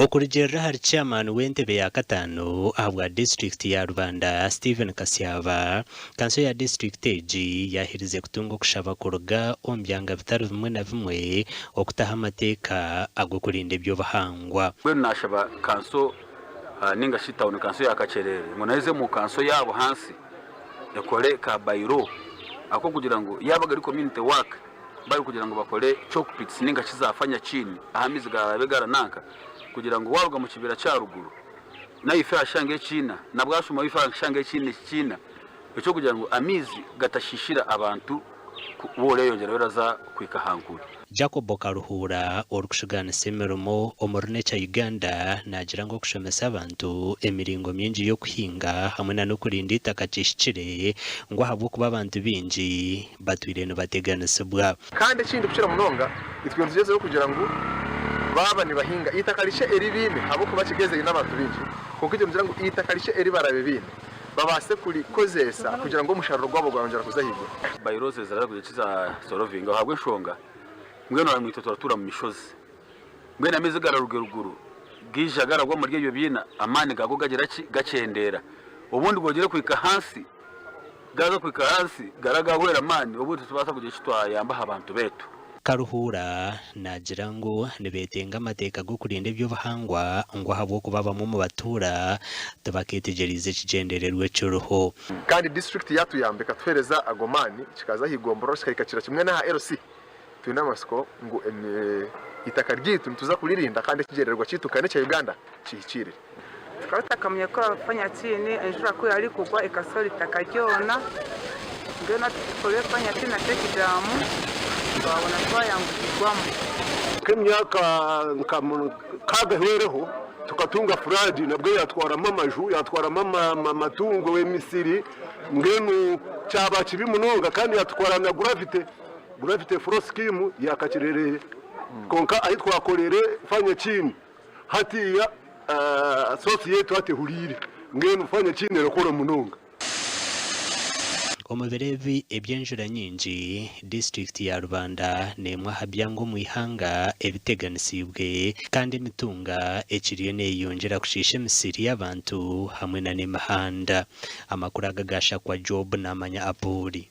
Okurugiirira ahari Chairman w'entebe ya kataano ahabwa disiturikiti ya Rubanda, Stephen Kasyaba, kanso ya disiturikiti egi yaaherize kutunga okushaba kuruga omu byanga bitari bimwe na bimwe okutaho amateeka ag'okurinda eby'obuhangwa. Mbwenu naashaba kanso nainga shi tawuni kanso ya Kakyerere ngu nayo eze omu kanso yaabo ahansi ekore ka by-law ak'okugira ngu yaaba gari community work barikugira ngu bakore chalk pits nainga shi za fanyakiini ahu amaizi garaabe garananka kugira ngu waaruga mu kibira ky'aharuguru naife ahashanga ekiina na bwashuma ife ahashanga ekiina ekiina eky'okugira ngu amaizi gatashiishira abantu ku oreyongyerayo oraza kuhika aha nkuuto. Jacob Karuhura orikushugaanisa emirimo omuri Nature Uganda naagira ngu okushomesa abantu emiringo mingi y'okuhinga hamwe na n'okurinda eitaka kihikire ngu ahabw'okuba abantu baingi batwire nibateganisibwa. Kandi ekindi kukira munonga, itwe nitugyezaho kugira ngu baaba nibahinga, eitaka rikye eri baine, ahabw'okuba Kigezi eine abantu baingi, kwonka itwe nitugira ngu eitaka rikye eri baraabe baine, babaase kurikozesa kugira ngu omusharuro gwabo gwayongyera kuza ahaiguru. Bylaws ziraza kugira eki za solovingaho ahabw'enshonga mbwenu hanu itwe turatuura mu mishozi mbwenu amaizi gararuga eruguru gaija garagwa omuri ebyo biina amaani gago gagira ki gakyendeera obundi gogyire kuhika ahansi Gaaza kuhika ahansi, gara gaahwera amaani, obundi titubaasa kugira eki twayamba aha bantu beetu. Karuhura naagira ngu nibeetenga amateeka g'okurinda eby'obuhangwa ngu ahabw'okuba abamwe omu batuura tibakeetegyereize ekigyendererwa ekiriho. Kandi disiturikiti yaatuyamba ekatuheereza ago maani kikaza aha igomborora kikahika kira kimwe n'aha LC. Twine amatsiko ngu eitaka ryaitu nituza kuririnda kandi ekigyendererwa kyaitu nka Nature Uganda kihikiirire. Tukaba tutakamanya ku fanya kiini enjura ku yarikugwa ekasora itaka ryona, mbwenu hati tukorire fanya kiini na check dam twabona twayangukirwamu. Nk'emyaka nka mukaaga ehweireho tukatunga flood nabwo yatwaramu amaju, yatwaramu amatungo, emisiri mbwenu kyaba kibi munonga kandi yatwara na gravity, gravity flow scheme ya Kakirere kwonka ahu twakorire fanya kiini Hatiiya source yaitu hati ehuriire, mbwenu fanya kiine erakora munonga. Omu biro ebi eby'enjura nyingi, disiturikiti ya Rubanda n'emwe aha byanga omu ihanga ebiteganisiibwe kandi emitunga ekiriyo neyeyongyera kushiisha emisiri y'abantu hamwe nana emihanda. Amakuru aga gashakwa Job Namanya Apuri.